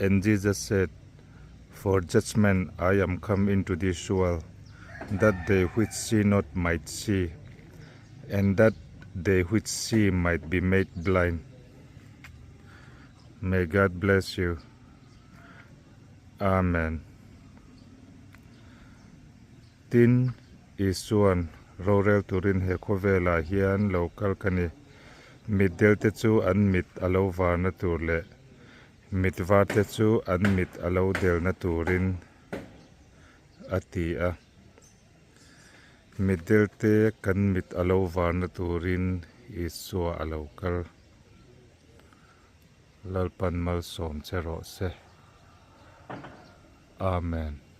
And Jesus said, For judgment I am come into this world, that they which see not might see, and that they which see might be made blind. May God bless you. Amen. Tin, Isua'n rorel turin he khawvelah hian lo kal ka ni. Mitdelte chu an mit a lo varna tur leh mit varte chu an mit a lo delna turin a ti a. Mitdelte kan mit a lo varna turin Isua a lo kal. Lalpan malsawm che rawh se. Amen.